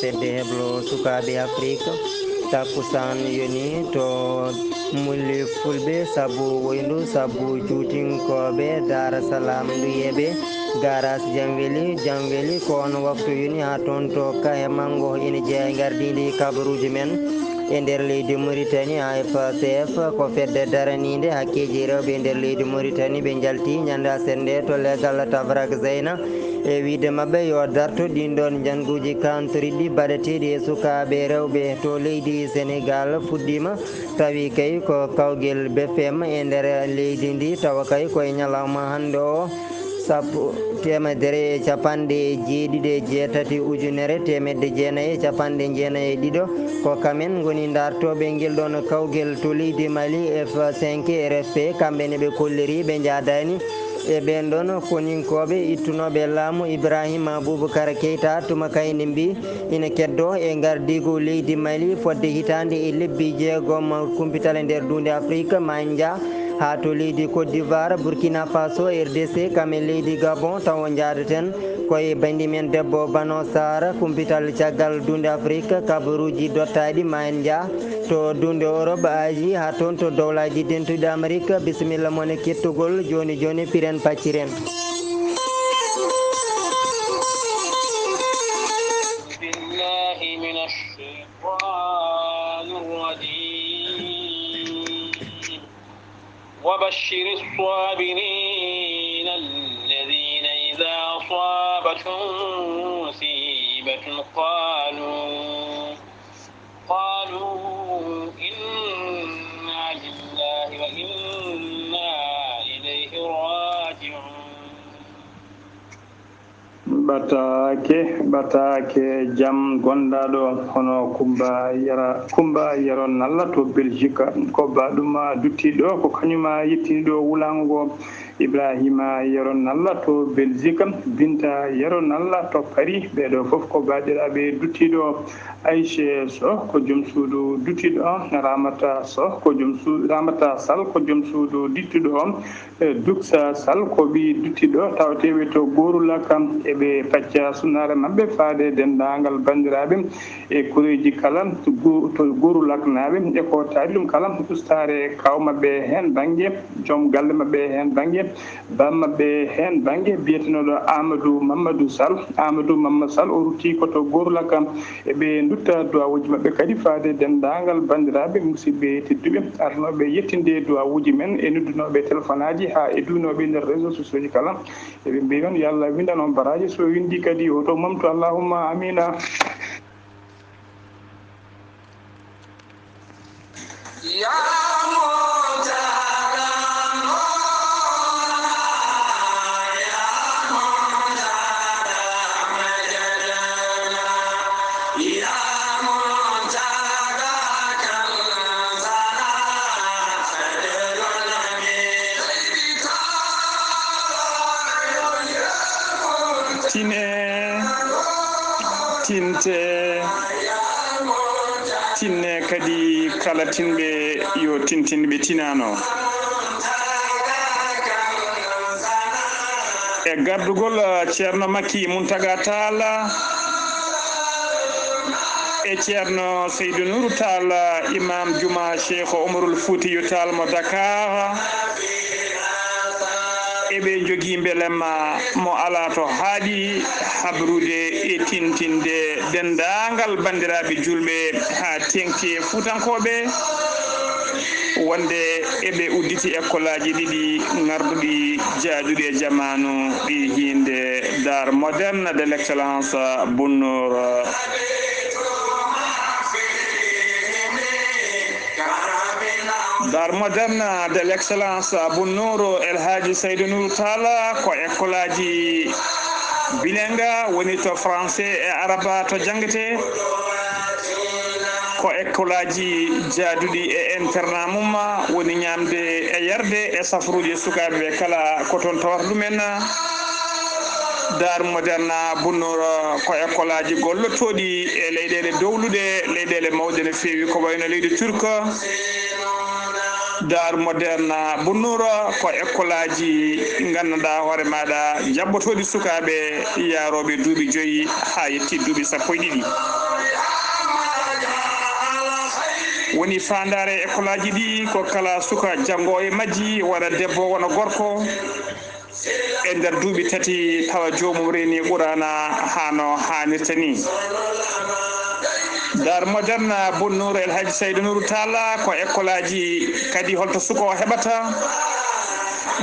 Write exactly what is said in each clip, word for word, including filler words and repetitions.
Fedde heblo sukaaɓe Afrik, takkusaan yoni to Mulli Fulɓe sabu woyndu, sabu juutinkooɓe Daara Salaam ndu yeeɓe garas Jamweli, Jamweli ko on waktu yoni haa toon to Kahe Manngo ina jeyaa e ngardiindi kabaruuji men e nder leydi Mauritanie, A F C F ko fedde daraniinde hakkeeji rewɓe e nder leydi Mauritanie. Ɓe njalti ñande aset nde to leegal Tabrak Zeyna e wiyde maɓɓe yo darto ɗiin ɗoon njannguuji kaantoriɗi baɗeteeɗi e sukaaɓe rewɓe to leydi Senegal fuɗɗiima, tawi kay ko kawgel B F M e nder leydi ndi, tawa kay ko e ñalawma hannde o, sappo, teemedere e capanɗe jeeɗiɗi e jeetati, ujunere teemedde jeenayi e capanɗe jeenayi e ɗiɗo, ko kamen ngoni dartooɓe ngel ɗoon kawgel to leydi Mali, F cinq R F P, kamɓe ne ɓe kolliri ɓe njaadaani e ɓeen ɗoon koninkooɓe ittunooɓe laamu Ibrahima Boubacar Keita, tuma kay ne mbiyi ina keddoo e ngardiigu leydi Mali fodde hitaande e lebbi jeegom kumpital e nder duunde Afrik, ma en njah haa to leydi Côte d'Ivoire, Burkina Faso, R D C, kam e leydi Gabon, tawo njaadaten ko e banndi men debbo Bano Sarr, kumpital caggal duunde Afrik, kabaruuji dottaaɗi, ma en njah to duunde Europe, Asie, haa toon to Dowlaaji Dentuɗi Amerik. Bisimilla mon e kettugol. Jooni jooni, piren pacciren. بالله من الشيطان الرجيم. وبشر الصابرين الذين إذا أصابتهم مصيبة قالوا، قالوا إنا لله وإنا إليه راجعون. Ɓataake, ɓataake, jam gonda ɗo, hono Kumba Yara, Kumba Yero Nalla to Belgique. Ko ba ɗum a dutti ɗo, ko kañum a yettini ɗo wulaango ngo. Ibrahima Yero Nalla to Belgique, Binta Yero Nalla to Paris. Ɓeeɗo fof ko baaɗiraaɓe dutti ɗo. Ayse Soh ko joom suudu dutti ɗo. Ramata Soh ko joom su-, Ramata Sall ko joom suudu dutti ɗo. E, Duksa Sall ko ɓiy duttiɗo tawateeɓe to Gorulak, eɓe pacca sunnaare maɓɓe faade denndaangal banndiraaɓe e koreeji kala to Go-, to Gorulaknaaɓe, e ko taari ɗum kala ustaare kaaw maɓɓe heen bannge, joom galle maɓɓe heen bannge, baaba maɓɓe heen bannge, biyetenooɗo Amadou Mamadou Sall. Amadou Mamadou Sall o ruttii ko to Gorulak. Eɓe ndutta duwawuuji maɓɓe kadi faade denndaangal banndiraaɓe musidɓe tedduɓe arnooɓe yettinde duwawuuji men e noddunooɓe telefonaaji haa e duunooɓe nder réseau sociaux ji kala. Eɓe mbiyi on yo Allah winndan on baraaji, so winndi kadi hoto momtu, allahumma amiina. Tine, tinte, tinne kadi kala tinɓe yo tintin ɓe tinano. E gardugol, eh, Ceerno Makki Muntaga Taal e Ceerno Seydu Nuuru Taal, Imam Juma Cheikh Omarul Fuutiyu Taal mo Dakar. Eɓe njogii mbelemma mo alaa to haaɗi habrude e tintinde denndaangal banndiraaɓe juulɓe haa teeŋti e Fuutankooɓe wonde eɓe udditi ekkolaaji ɗiɗi ŋarduɗi jaaduɗi e jamaanu ɗi hiinde Dar Moderne de l'Excellence Bunnoor. Dar Moderne de l'Excellence Abou Nour El Hadji Seydou Nour Tall ko ekkolaaji bilingue woni to français e araba to janngete. Ko ekkolaaji jaaduɗi e internat mum woni ñaamde e yarde e safruuji sukaaɓe ɓe kala ko toon tawata ɗumen. Dar Moderne Bunnoor ko ekkolaaji gollotooɗi e leyɗeele dowluɗe, leyɗeele mawɗe no feewi, ko wayno leydi Turk, Dar Moderne Bunnura ko ekkolaaji nganndanɗaa hoore maaɗa, jaɓɓotooɗi sukaaɓe yaarooɓe duuɓi joyi haa yetti duuɓi sappo e ɗiɗi. Woni faandaare ekkolaaji ɗi ko kala suka janngoowo e majji, wona debbo, wona gorko, e nder duuɓi tati tawa joomum reeni Quraana haa no haanirta ni. Dar Moderne Bunnura El Hadji Saydou Nourou Talla ko ekkolaaji kadi holto suka o heɓata,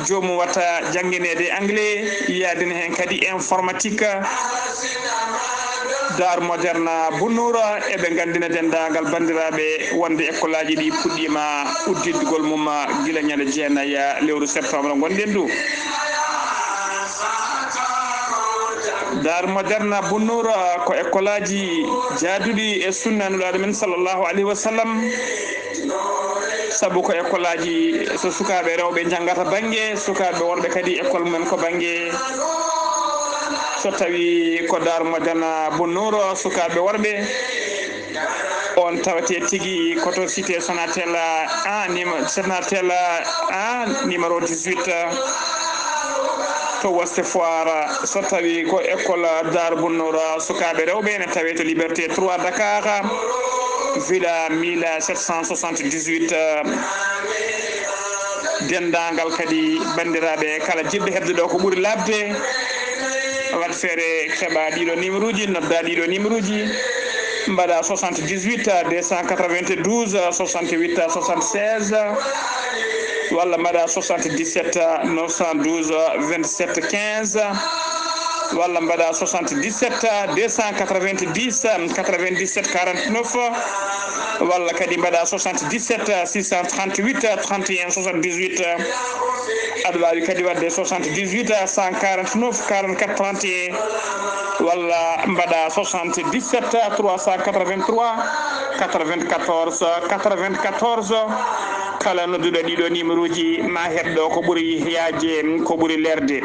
joomum watta janngineede anglais, yaadina heen kadi informatique. Dar Moderne Bunnura, eɓe nganndina denndaangal banndiraaɓe wonde ekkolaaji ɗi puɗɗiima udditgol mum gila ñande jeenayi lewru septembre ngonɗen ndu. Dar Moderne Bunnura ko ekkolaaji jaaduɗi e sunna Nulaaɗo men sallallahu alayhi wa sallam. Sabu ko ekkolaaji so sukaaɓe rewɓe njanngata bannge, sukaaɓe worɓe kadi école mumen ko bannge. So tawi ko Dar Moderne Bunnura sukaaɓe worɓe, on tawete tigi ko to cité Sonatel a, nim-, Sonatel a, numéro dix-huit, to Ouest Foire. So tawi ko école Dar Bunnura sukaaɓe rewɓe, ne tawe to Liberté trois Dakar, villa mille sept cent soixante-dix-huit. Denndaangal kadi banndiraaɓe kala jiɗɗo heɓde ɗo ko ɓuri laaɓde, waɗ feere keɓa ɗiɗo numéro uji, nodda ɗiɗo numéro uji, mbaɗa soixante-dix-huit deux cent quatre-vingt-douze soixante-huit soixante-seize, walla mbaɗa soixante-dix-sept neuf cent douze vingt-sept quinze, walla mbaɗa soixante-dix-sept deux cent quatre-vingt-dix quatre-vingt-dix-sept quarante-neuf, walla kadi mbaɗa soixante-dix-sept six cent trente-huit trente et un soixante-dix-huit. Aɗa waawi kadi waɗde soixante-dix-huit cent quarante-neuf quarante-quatre trente et un, walla mbaɗa soixante-dix-sept trois cent quatre-vingt-trois quatre-vingt-quatorze quatre-vingt-quatorze. Kala nodduɗo ɗiɗo numéro uji ma heɓ ɗo ko ɓuri yaajde, ko ɓuri leerde.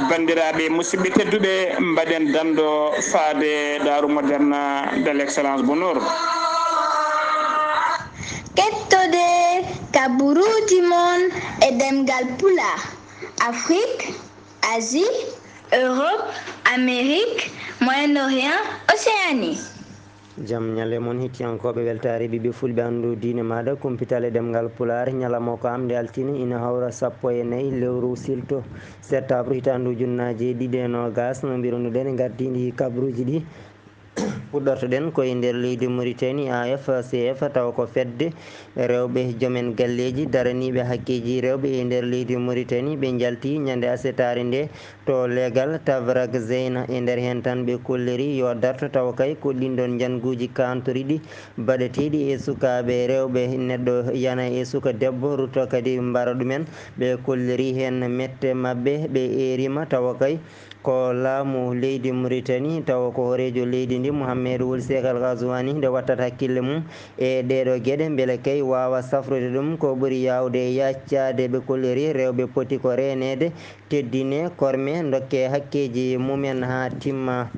Banndiraaɓe, musidɓe tedduɓe, mbaɗen danndo faade Daaru Moderne de l'Excellence Bunnura. Kettode kaburuuji mon e ɗemngal Pulaar, Afrique, Asie, Europe, Amérique, Moyen-Orient, Océanie. Jam ñalle mon, hettiyankooɓe. Weltaare ɓiɓɓe fulɓe, anndu diine maaɗa, kumpital e ɗemngal Pulaar. Ñalawma ko am nde altine, ina hawra sappo e nayi lewru silto, septembre, hitaande ujunnaaje ɗiɗi e noogas. No mbirunoɗen, en ngardiino e kabaruuji ɗi. Puɗɗortoɗen ko e nder leydi Mauritanie, A F C F, tawa ko fedde rewɓe joomen galleeji daraniiɓe hakkeeji rewɓe e nder leydi Mauritanie. Ɓe njalti ñande asetaare nde to leegal Tavrag Zeyna. E nder heen tan ɓe kolliri yo darto, tawa kay koɗɗinɗon njannguuji kaantoriiɗi baɗeteeɗi e sukaaɓe rewɓe. Neɗɗo yana e suka debbo, rutto kadi mbara ɗumen. Ɓe kolliri heen mette maɓɓe, ɓe eerima, tawa kay ko laamu leydi Mauritanie, tawa ko hooreejo leydi ndi, Mohamed Wul Seek Al Ghazouani, nde wattata hakkille mum e ɗeeɗo geɗe, mbele kay waawa safrude ɗum ko ɓuri yaawde e yaccaade. Ɓe kolliri rewɓe poti ko reeneede, teddine, korme, dokke hakkeeji mumen haa timma.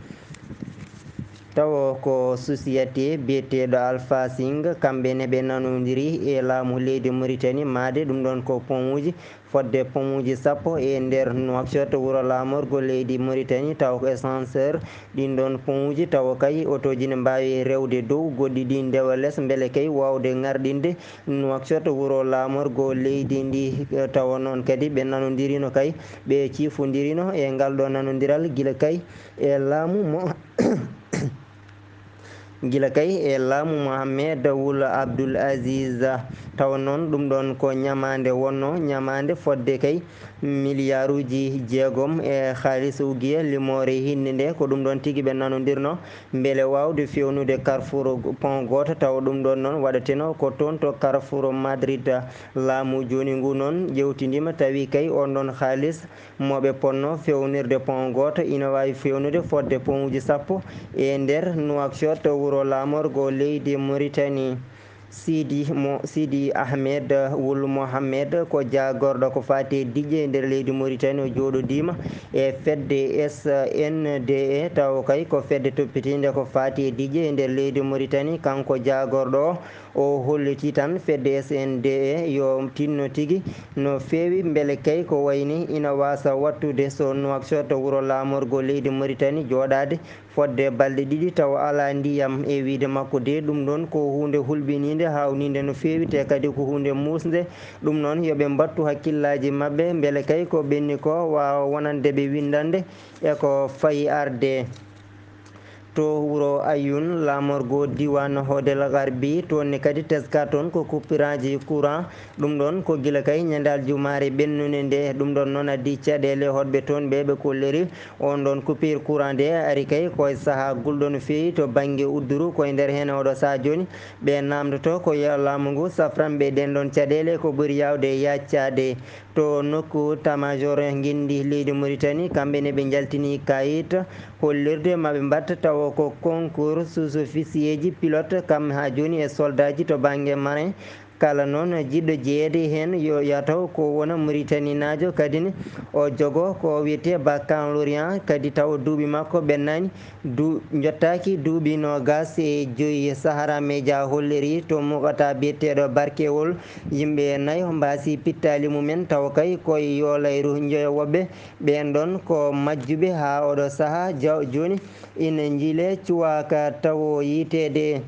Tawo ko société biyeteeɗo Alpha Sing, kamɓe ne ɓe nanondiri e laamu leydi Mauritanie, maade ɗum ɗon ko pomuuji fodde pomuuji sappo e nder Nouakchott, wuro laamorgo leydi Mauritanie, tawa ko ascenseur. Ɗin ɗon pomuuji tawa kay otooji ne mbaawi rewde dow, goɗɗi ɗi ndewa les, mbele kay waawde ŋarɗinde Nouakchott, wuro laamorgo leydi ndi. Tawa noon kadi ɓe nanondirino kay, ɓe ciifondirino e ngal ɗo nanondiral gila kay e laamu mo gila kay e laamu Mohamed Wul Abdul Aziz. Tawa noon ɗum ɗon ko ñamaande wonno, ñamaande fodde kay miliyaaruuji jeegom e haalis ugiya limoore hinnde nde. Ko ɗum ɗon tigi ɓe nanondirno mbele waawde feewnude carrefour pont gooto, tawa ɗum ɗon noon waɗateno ko toon to carrefour Madrid. Laamu jooni ngu noon ƴewtindima, tawi kay on ɗon haalis mo ɓe ponno fewnirde pont gooto ina waawi fewnude fodde pontuuji sappo e nder Nouakchott, wuro laamorgo leydi Mauritanie. Sidi mo Sidi Ahmed Wul Mohamed ko jaagorɗo ko faati e diƴƴe e nder leydi Mauritanie. O jooɗodiima e fedde S N D E, tawa kay ko fedde toppitiinde ko faati e diƴƴe e nder leydi Mauritanie. Kanko jaagorɗo o, o holliti tan fedde S N D E yo tinno tigi no feewi, mbele kay ko wayni ina waasa wattude so Nouakchott, wuro laamorgo leydi Mauritanie, jooɗaade fodde balɗe ɗiɗi tawa alaa ndiyam. E wiyde makko de, ɗum ɗoon ko huunde hulɓiniinde, haawniinde no feewi, te kadi ko huunde muusnde. Ɗum noon, yo ɓe mbattu hakkillaaji maɓɓe, mbele kay ko ɓenni ko waawa wonande ɓe winndannde e ko fayi arde. To wuro Ayoun, laamorgo diiwaan Hodel Garbi, toon ne kadi teska toon ko kuppiraaji courant. Ɗum ɗoon ko gila kay ñande aljumaare ɓennunde nde. Ɗum ɗoon noon addi caɗeele hoɗɓe toon ɓe, ɓe kolliri. Oon ɗoon coupure courant de ari kay ko e sahaa gulɗo no feewi to bannge udduru, ko e nder heen oɗo sahaa jooni. Ɓe naamndoto ko yo laamu ngu safran ɓe ɗeen ɗoon caɗeele ko ɓuri yaawde yaccaade. To nokku tamajor ngenndi leydi Mauritanie, kamɓe ne ɓe njaltini kayit hollirde maɓe mbatta tawa ko concours sous-officieeji pilote, kam haa jooni e soldaaji to bannge marin. Kala noon jiɗɗo jeyeede heen yo yataw ko wona Muritaninaajo, kadi ne o jogo ko wiyetee baccalauréat, kadi tawa duuɓi makko ɓennaani, du-, njottaaki duuɓi noogaas e joyi. Sahara Media holliri to muɓata biyeteeɗo Barkewol, yimɓe nayo mbaasi pittaali mumen, tawa kay koye yoolayru njoyo woɓɓe. Ɓeen ɗoon ko majjuɓe haa oɗo sahaa ja-, jooni ina njiilee cuwaaka tawo yiyteede.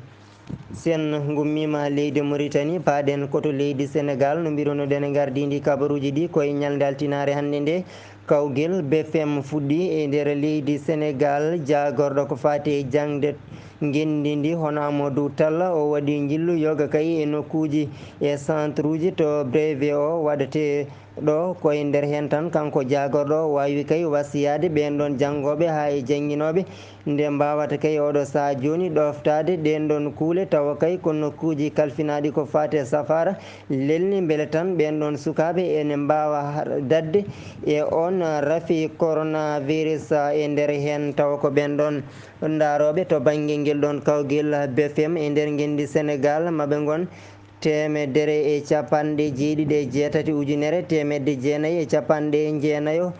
Sen ngummiima leydi Mauritanie, paaɗen ko to leydi Senegaal, no mbiruno-ɗen e ngardiindi kabaruuji ɗi ko e ñalnde altinaare hannde nde. Kawgel B F M fuɗɗi e nder leydi Senegaal, jaagorɗo ko faati e jaŋde ngenndi ndi, hono Amadou Talla, o waɗi njillu yoga kay e nokkuuji e centre uji to brevet o waɗetee ɗo. Ko e nder heen tan, kanko jaagorɗo o waawi kay wasiyaade ɓeen ɗoon janngooɓe haa e jannginooɓe, nde mbaawata kay oɗo sahaa jooni ɗooftaade ɗeen ɗoon kuule, tawa kay ko nokkuuji kalfinaaɗi ko faati e safaara lelni, mbele tan ɓeen ɗoon sukaaɓe ene mbaawa har-, daɗde e oon rafi coronavirus e nder heen, tawa ko ɓeen ɗoon ndaarooɓe to bannge ngel ɗoon kawgel B F M e nder ngenndi Senegaal, maɓe ngon teemedere e capanɗe jeeɗiɗi e jeetati, ujunere teemedde jeenayi e capanɗe jeenayo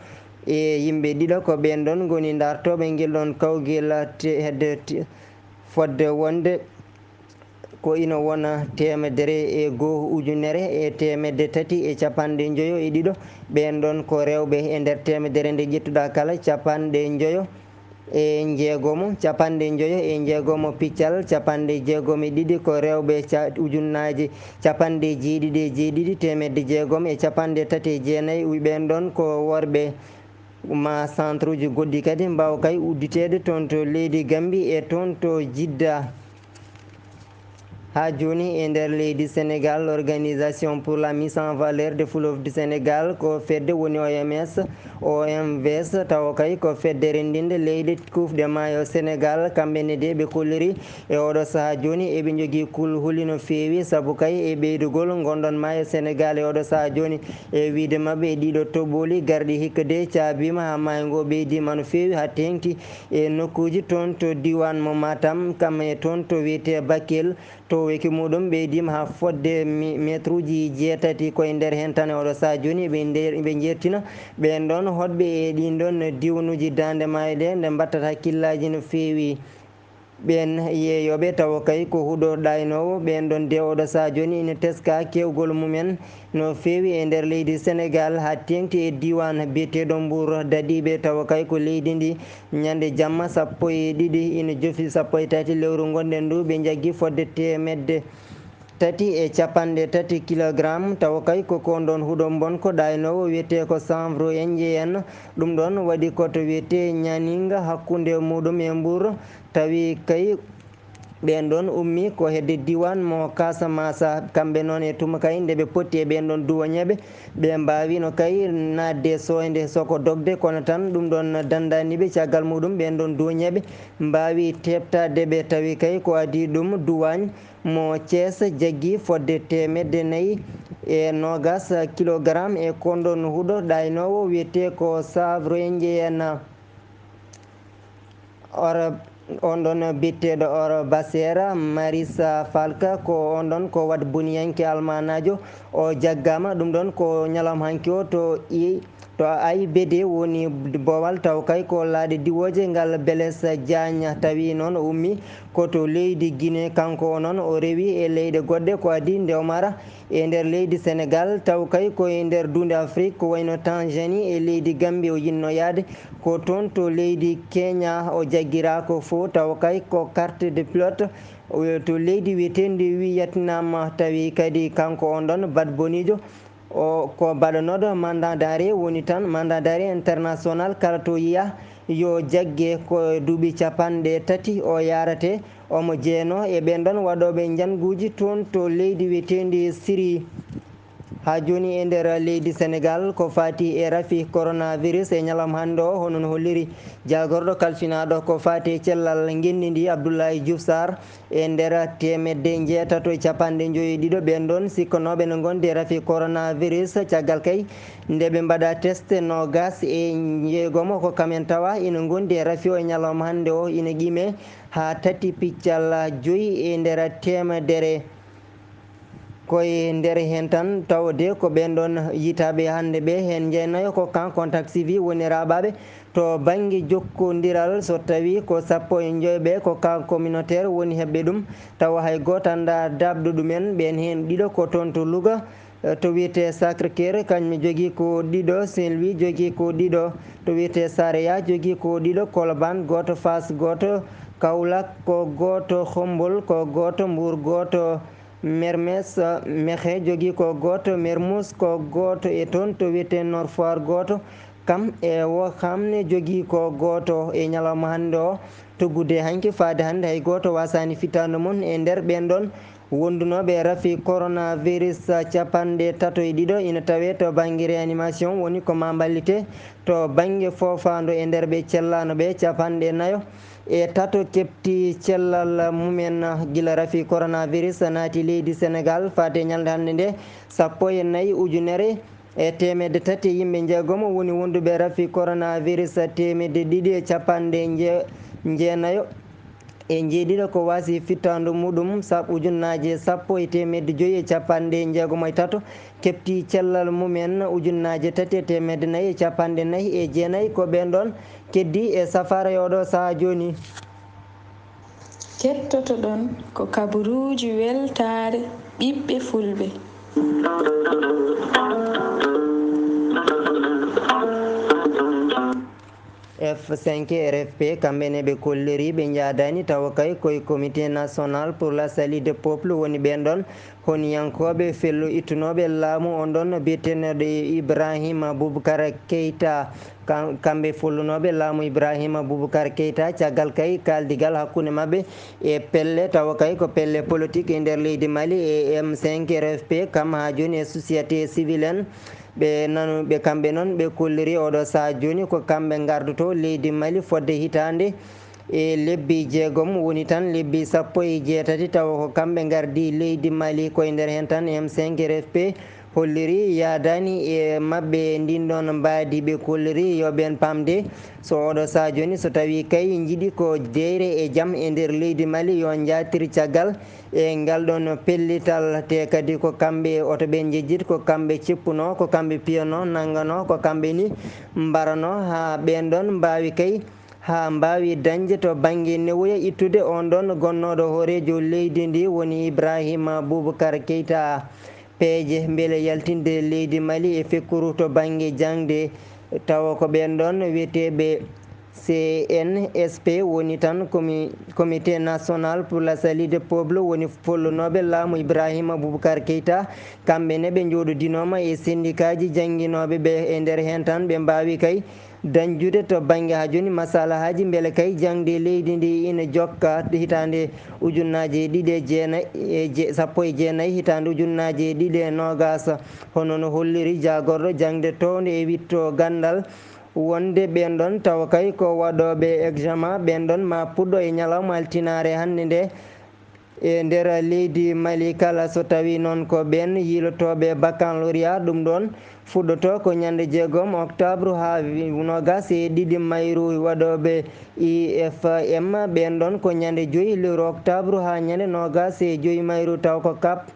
e yimɓe ɗiɗo. Ko ɓeen ɗoon ngoni ndaartooɓe ngel ɗoon kawgel te-, hedde te-, fodde wonde ko ina wona teemedere e goo, ujunere e teemedde tati e capanɗe njoyo e ɗiɗo. Ɓeen ɗoon ko rewɓe e nder teemedere nde ƴettuɗaa kala, capanɗe njoyo e njeegomo, capanɗe njoyo e njeegomo piccal, capanɗe jeegom e ɗiɗi ko rewɓe, ca-, ujunnaaje capanɗe jeeɗiɗi e jeeɗiɗi, teemedde jeegom e capanɗe tati e jeenayi, ɓeen ɗoon ko worɓe. Ma centre uji goɗɗi kadi mbaawa kay udditeede toon to leydi Gambie e toon to Jidda. Haa jooni e nder leydi Senegaal, Organisation pour la Mise en Valeur de Fleuve du Sénégal, ko fedde woni O M S, O M V S, tawa kay ko fedde renndinde leyɗe kuufɗe maayo Senegaal. Kamɓe ne de ɓe kolliri e oɗo sahaa jooni eɓe njogii kulhuli no feewi, sabu kay e ɓeydugol ngonɗon maayo Senegaal e oɗo sahaa jooni. E wiyde maɓɓe, e ɗiɗo toɓooli garɗi hikka de caabiima haa maayo ngo ɓeydiima no feewi, haa teeŋti e nokkuuji toon to diiwaan mo Matam, kam e toon to wiyetee Bakel. Toweki muuɗum ɓeydiima haa fodde mi-, meetruuji jeetati. Ko e nder heen tan e oɗo sahaa jooni ɓe nder, ɓe njeertina ɓeen ɗoon hoɗɓe e ɗiin ɗoon diiwanuuji daande maayo ɗe, nde mbattata hakkillaaji no feewi. Ɓeen yeeyooɓe tawa kay ko huɗo ɗaaynoowo, ɓeen ɗoon de oɗo sahaa jooni ina teska keewgol mumen no feewi e nder leydi Senegaal, haa teeŋti e diiwaan biyeteeɗo Mbuur daɗiiɓe, tawa kay ko leydi ndi ñande jamma sappo e ɗiɗi ina jofi sappo e tati lewru ngonɗen ndu, ɓe njaggi fodde teemedde tati e capanɗe tati kilogram, tawa kay ko ko ɗoon huɗo mbonko ɗaaynoowo wiyetee ko Sanvro Indien. Ɗum ɗoon waɗi ko to wiyetee Ñaaninga hakkunde muuɗum e Mbuur, tawi kay ɓeen ɗoon ummii ko hedde diiwaan mo Kasamasa. Kamɓe noon e tuma kay nde ɓe potti e ɓeen ɗoon duwañeeɓe, ɓe mbaawiino kay naatde e sooynde soko dogde, kono tan ɗum ɗoon danndaani ɓe. Caggal muuɗum ɓeen ɗoon duwañeeɓe mbaawi teeɓtaade ɓe, tawi kay ko adii ɗum duwaañ mo Cees jaggi fodde teemedde nayi e noogaas kilogaram e kon ɗoon huɗo ɗaaynoowo wiyetee ko Savre Ndiéyène. Or-, On ɗon bitteeɗo Or Basera, Marisa Falka, ko on ɗon ko wat buniyanke almaanaajo. O jaggaama ɗum ɗon ko ñalawma hanki o to i, to A I B D woni boowal taw kay ko laaɗe diwooje ngal Blaise Diagne tawi noon o ummi ko to leydi Guinée. Kanko o noon o rewi e leyɗe goɗɗe ko adii nde o mara e nder leydi Senegal taw kay ko e nder duunde Afrik ko wayno Tanzanie e leydi Gambie o yinno yaade. Ko toon to leydi Kenya o jaggiraa ko fof, tawa kay ko carte de pilote, o, to leydi wiyeteendi Vietnam, tawi kadi kanko on ɗon Bad Bonijo, o ko baɗanooɗo mandat d'arrêt, woni tan mandat d'arrêt international kala to yiya yo jagge ko duuɓi capanɗe tati o yarate, omo jeenoo e ɓeen ɗon waɗooɓe njannguuji toon to leydi wiyeteendi Siri. Haa jooni e nder leydi Senegal, ko faati e rafi coronavirus e ñalawma hannde o, hono no holliri jaagorɗo kalfinaaɗo ko faati e cellal ngenndi ndi, Abdoulaye Diouf Sarr, e nder teemedde njeetato e capanɗe njoyo e ɗiɗo ɓeen ɗoon sikkanooɓe no ngondi e rafi coronavirus. Caggal kay nde ɓe mbaɗa test noogas e njeegomo, ko kamen tawa ina ngondi e rafi o e ñalawma hannde o, ina qime haa tati piccal joyi e nder teemedere. Ko e nder heen tan tawde ko ɓeen ɗoon yitaaɓe hannde ɓe, heen jeenayo ko cas contact suivi woni raaɓaaɓe to bannge jokkondiral, so tawii ko sappo e njoyo ɓe ko cas communautaire woni heɓɓe ɗum, tawa hay gooto anndaa daaɓɗo ɗumen. Ɓeen heen ɗiɗo ko toon to Louga, eh, to wiyetee Sacré-Cœur, kañum jogii ko ɗiɗo, Saint-Louis jogii ko ɗiɗo, to wiyetee Saraya jogii ko ɗiɗo, Colobane gooto, Fass gooto, Kaolack ko gooto, Khombol ko gooto, Mbour gooto, Mermoz, Mekhe jogii ko gooto, Mermoz ko gooto, e toon to wiyetee Nord Foire gooto, kam e Ouakam ne jogii ko gooto. E ñalawma hannde o, tuggude hanki faade hannde hay gooto waasaani fittaandu mum e nder ɓeen ɗoon wondunooɓe e rafi coronavirus capanɗe tato e ɗiɗo ina tawee to bannge réanimation, woni ko maa mballitee to bannge foofaandu e nder ɓe cellaano ɓe capanɗe nayo e tato keɓti cellal mumen gila rafi coronavirus naati leydi Senegal. Faade ñalnde hannde nde, sappo e nayi ujunere e teemedde tati e yimɓe njeegomo woni wonduɓe rafi coronavirus, teemedde ɗiɗi e capanɗe nje-, njeenayo e njeeɗiɗo ko waasi fittaandu muɗum sab-, ujunnaaje sappo e teemedde joyi e capanɗe njeegomo e tato, keɓti cellal mumen ujunnaaje tati e teemedde nayi e capanɗe nayi e jeenayi. Ko ɓeen ɗoon keddii e safaara e oɗo sahaa jooni. Kettoto ɗon ko kabaruuji weltaare ɓiɓɓe Fulɓe. F cinq R F P, kamɓe ne ɓe kolliri ɓe njaadaani tawa kay koye Comité National pour la Salut de Peuple woni ɓeen ɗoon honiyankooɓe fello ittunooɓe laamu on ɗoon biyeteeɗo Ibrahima Boubacar Keita. Kam-, kamɓe follunooɓe laamu Ibrahima Boubacar Keita, caggal kay kaaldigal hakkunde maɓɓe e pelle, tawa kay ko pelle politik e nder leydi Mali e M cinq R F P, kam haa jooni e société civile en, ɓe nanu-, ɓe kamɓe noon ɓe kolliri oɗo sahaa jooni ko kamɓe ngardoto leydi Mali fodde hitaande e lebbi jeegom, woni tan lebbi sappo e jeetati tawa ko kamɓe ngardi leydi Mali. Ko e nder heen tan M cinq R F P holliri yaadaani e maɓɓe e ndin ɗoon mbaadi. Ɓe kolliri yo ɓeen paamde so oɗo sahaa jooni, so tawii kay njiɗi ko deyre e jam e nder leydi Mali, yo njaatir caggal e ngal ɗoon pellital. Te kadi ko kamɓe oto ɓe njejjit, ko kamɓe ceppunoo, ko kamɓe piyanoo, nannganoo, ko kamɓe ni mbaranoo haa ɓeen ɗoon mbaawi kay haa mbaawi dañde to bannge newoya ittude on ɗoon gonnooɗo hooreejo leydi ndi woni Ibrahima Boubacar Keita. Peeje mbele yaltinde leydi Mali e fekkuru to bannge jaŋde, tawa ko ɓeen ɗoon wiyeteeɓe C N S P woni tan komi-, Comité National pour la Salut de Peuple woni follunooɓe laamu Ibrahima Boubacar Keita. Kamɓe ne ɓe njooɗodinooma e sendikaaji jannginooɓe ɓe e nder heen tan ɓe mbaawi kay dañjude to bannge haa jooni masalahaaji mbele kay jaŋde leydi ndi ina jokka hitaande ujunnaaje ɗiɗi e jeenayi, e je-, sappo e jeenayi, hitaande ujunnaaje ɗiɗi e noogaas. Hono no holliri jaagorɗo jaŋde toownde e wiɗto ganndal wonde ɓeen ɗoon tawa kay ko waɗooɓe examen ɓeen ɗoon ma puɗɗo e ñalawma altinaare hannde nde. E nder leydi Mali kala, so tawii noon ko ɓeen yiilotooɓe baccalauréat, ɗum ɗoon fuɗɗoto ko ñande jeegom octobre haa noogas e ɗiɗi mayru waɗooɓe I F M, ɓeen ɗoon ko ñande joyi lewru octobre haa ñande noogas e joyi mayru, taw ko kap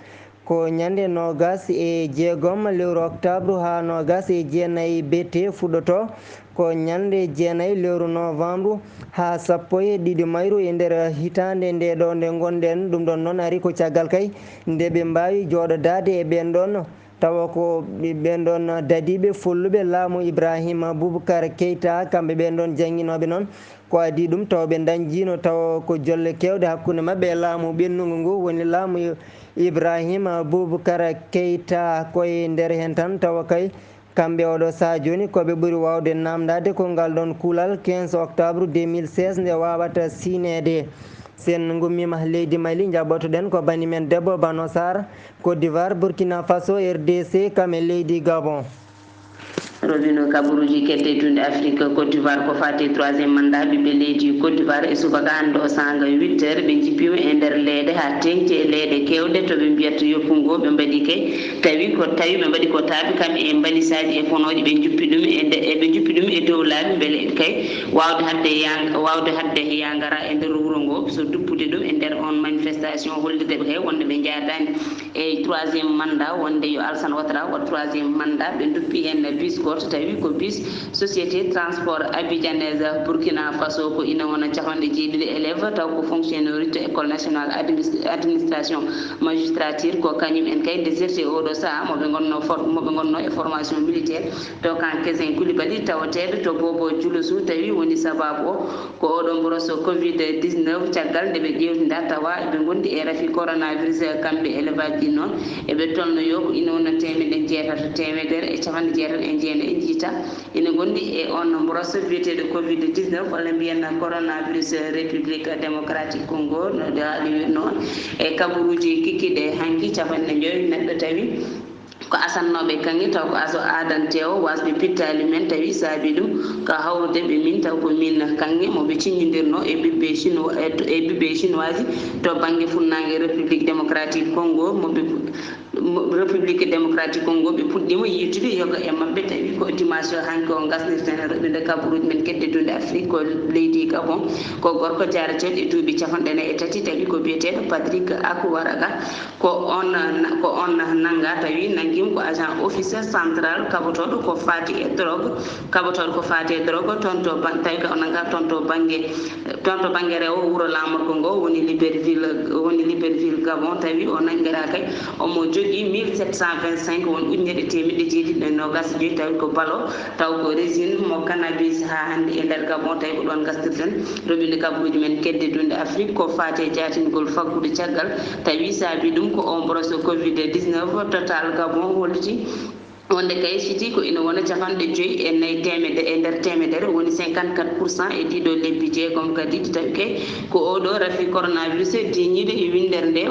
ko ñande noogas e jeegom lewru octobre haa noogas e jeenayi B T fuɗɗoto ko ñande jeenayi lewru novembre haa sappo e ɗiɗi mayru e nder hitaande nde ɗo nde ngonɗen. Ɗum ɗoon noon ari ko caggal kay nde ɓe mbaawi jooɗodaade e ɓeen ɗoon, tawa ko ɓeen ɗoon dadiiɓe folluɓe laamu Ibrahima Boubacar Keita, kamɓe ɓeen ɗoon jannginooɓe noon. Ko adii ɗum, taw ɓe ndañjiino taw ko jolle keewɗe hakkunde maɓɓe e laamu ɓennungu ngu, woni laamu Ibrahima Boubacar Keita. Ko e nder heen tan tawa kay kamɓe oɗo sahaa jooni ko ɓe ɓuri waawde naamndaade ko ngal ɗoon kuulal quinze octobre deux mille seize nde waawata siineede. Sen ngummiima leydi Mali, njaɓɓotoɗen ko bani men debbo Bano Sarr, Côte d'Ivoire, Burkina Faso, R D C, kam e leydi Gabon. Robino kabaruuji kedde duunde Afrik, Côte d'Ivoire, ko faati e troisième mandat ɓiɓɓe leydi Côte d'Ivoire e subaka hannde o saanga huit heures, ɓe njippiima e nder leeɗe haa teeŋti e leeɗe keewɗe to ɓe mbiyata yoppu ngo ɓe mbaɗi kay, tawi ko, tawi ɓe mbaɗi ko taaɓi kam e mbalisaaji e fonooji, ɓe njuppi ɗum e nde, e ɓe njuppi ɗum e dow laabi mbele kay waawde haɗde yang-, waawde haɗde yangara e nder wuro ngo, so duppude ɗum e nder on manifestation hollirde ɓe kay wonde ɓe njaadaani e troisième mandat, wonde yo Alassane Ouattara waɗ troisième mandat. Ɓe nduppi heen bus gooto, tawi ko bus Société Transport Abidjanaise Burkina Faso, ko ina wona capanɗe jeeɗiɗi élèves, taw ko fonctionnaire to École Nationale Administ-, Administration Magistrature, ko kañum en kay déserté oɗo sahaa, mo ɓe ngonno for-, mo ɓe ngonno e formation militaire to camp Kézin Koulibaly, tawateeɗo to Bobo Dioulossouf, tawi woni sababu o ko oɗo mboros covid dix-neuf, caggal nde ɓe ƴeewtinda tawa eɓe ngondi e rafi coronavirus, kamɓe élève aji ɗin noon eɓe tolno yo ko ina wona teemedde jeetato, teemedere e capanɗe jeetato e jeenayi, njiyta ina ngondi e on mboros biyeteeɗo covid dix-neuf walla mbiyen coronavirus. République Démocratique Congo, no haali noon e kabaruuji kikkiɗe hanki, capanɗe joyi neɗɗo tawi ko asannooɓe kaŋŋe, taw ko aso aadanteewo waasde pittaali men, tawi saabi ɗum ko hawrude ɓe min, taw ko min kaŋŋe mo ɓe ciññindirnoo e ɓiɓɓe Chinois, e, e ɓiɓɓe Chinois to bannge funnaange République Démocratique Congo, mo ɓe, mo, République Démocratique Congo, ɓe puɗɗiima yiitude yoga e maɓɓe, tawi ko dimanche o hanki o ngasnirten roɓɓinde kabaruuji men kedde duunde Afrique, ko leydi Gabon, ko gorko jaareteeɗo e duuɓi capanɗe nayi e tati, tawi ko biyeteeɗo Patrick Akuwaraga. Ko on, ko on nannga, tawi nanngim ko agent office central kaɓotooɗo ko faati e drogue, kaɓotooɗo ko faati e drogue, toon to ban-, tawi ko o nannga toon to bannge, toon to bannge rewo wuro laamorgo ngo woni Libreville, woni Libreville Gabon, tawi o nanngiraa kay omo jogii mille sept cent vingt-cinq, won ujunere e teemedde jeeɗiɗi e noogas e joyi, tawi ko balo, taw ko résine mo cannabis haa hannde e nder Gabon, tawi ko ɗoon ngastirten roɓɓinde kabaruuji men kedde duunde Afrique, ko faati e jaatingol faggudu caggal, tawi saabi ɗum ko o mboros covid dix-neuf. Total Gabon holliti wonde kay siti ko ina wona capanɗe joyi e nayi teemedde e nder teemedere, woni cinquante-quatre pour cent e ɗiɗo lebbi jeegom kadi, ɗi tawi kay ko oɗo rafi coronavirus diiñiiɗo e winndere nde,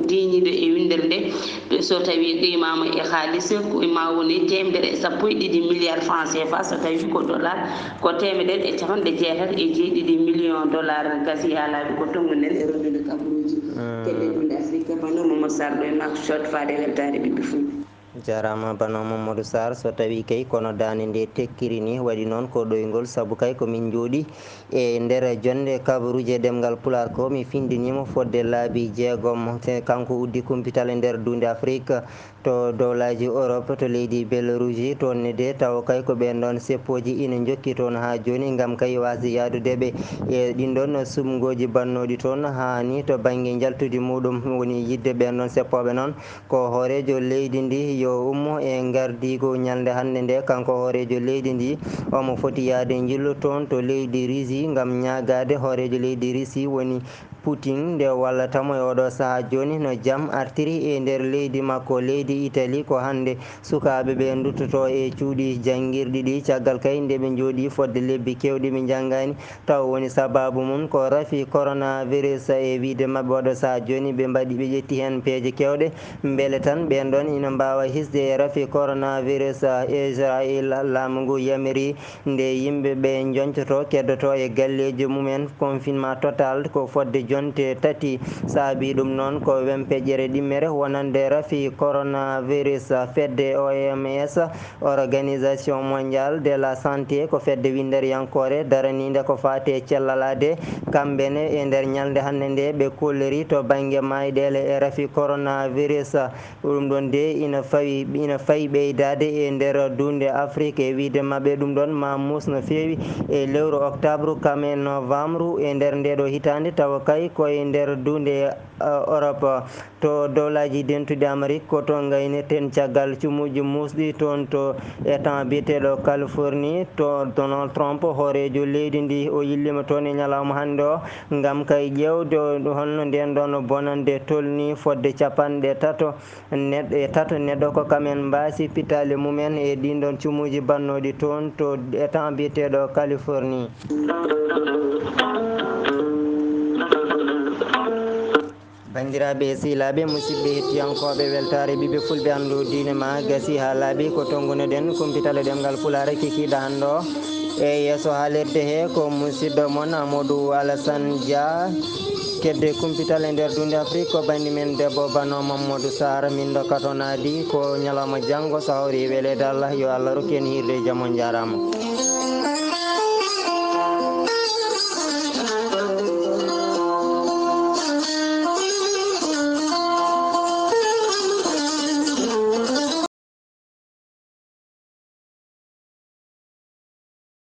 diiñiiɗo e winndere nde, so tawi qiimaama e haalis, ko ma woni teemedere e sappo e ɗiɗi milliard francs C F A, so tawi ko dollar ko teemedere e capanɗe jeetati e jeeɗiɗi million dollar. Gasi haa laaɓi, ko tonnguɗen e roɓɓinde kabaruuji kedde duunde Afrique, Bano Momad Sarr ɗo e Nouakchott, faade weltaare ɓiɓɓe fulɓe. Jaaraama Bano Mamadou Sarr. So tawii kay kono daande nde tekkiri ni waɗi noon ko ɗoyngol, sabu kay ko min njooɗi e nder jonnde kabaruuji e ɗemngal Pulaar ko mi findiniima fodde laabi jeegom. Te kanko uddi kumpital e nder duunde Afrik to dowlaaji Europe, to leydi Belarus, toon ne de tawa kay ko ɓeen ɗoon seppooji ina njokki toon haa jooni ngam kay waasde yahdude ɓe e ɗiin ɗoon suɓngooji bannooɗi toon, haa ni to bannge njaltudi muɗum woni yiɗde ɓeen ɗoon seppooɓe noon. Ko hooreejo leydi ndi yo ummo e ngardiigu ñalnde hannde nde. Kanko hooreejo leydi ndi, omo foti yahde njillu toon to leydi Russie ngam ñaagaade hooreejo leydi Russie woni Putin nde wallata mo e oɗo sahaa jooni no jam artiri e nder leydi makko, leydi Italie. Ko hannde sukaaɓe ɓe nduttotoo e cuuɗi janngirɗi ɗi, caggal kay nde ɓe njooɗii fodde lebbi keewɗi ɓe njanngaani. Taw woni sabaabu mum ko rafi coronavirus, e wiyde maɓɓe oɗo sahaa jooni ɓe mbaɗi, ɓe ƴetti heen peeje keewɗe, mbele tan ɓeen ɗoon ina mbaawa hisde e rafi coronavirus. Israel, laamu ngu yamiri nde yimɓe ɓe njoñcoto, keddotoo e galleeji mumen, confinement total, ko fodde jonte tati. Saabi ɗum noon ko wempeƴere ɗimmere wonande rafi coronavirus. Fedde O M S, Organisation Mondiale de la Santé, ko fedde winnderiyankoore daraniinde ko faati e cellal aadee. Kamɓe ne e nder ñalnde hannde nde ɓe kolliri to bannge maayɗeele e rafi coronavirus. Ɗum ɗon de ina fawi, ina fayi ɓeydaade e nder duunde Afrik. E wiyde maɓɓe ɗum ɗon ma muus no feewi e lewru octobre kam e novembre e nder nde ɗo hitaande, tawa kay ko e nder duunde, uh, Europe. To dowlaaji dentuɗi Amérique ko to ngaynirten caggal cumuuji muusɗi toon to état biyeteeɗo Californie. To Donald Trump, hooreejo leydi ndi, o yilliima toon e ñalawma hannde o ngam kay ƴeewde o holno ndeen ɗoon bonannde tolni. Fodde capanɗe tato neɗɗo e tato neɗɗo ko kamen mbaasi pitaali mumen e ɗiin ɗoon cumuuji bannooɗi toon to état biyeteeɗo Californie. Banndiraaɓe e sehilaaɓe, musidɓe hettiyankooɓe Weltaare Ɓiɓɓe Fulɓe, Anndu Diine Ma, gasii haa laaɓi. Ko tonngunoɗen kumpital e ɗemngal Pulaar kikiiɗe hannde o. E yeeso haalirde he ko musidɗo mon Amadou Alassane Dia. Kedde kumpital e nder duunde Afrik ko banndi men debbo Bano Mamadou Sarr. Min ɗo katonaadi ko ñalawma janngo, so hawri e weleede Allah, yo Allah rokku en hiirde e jam. On njaaraama.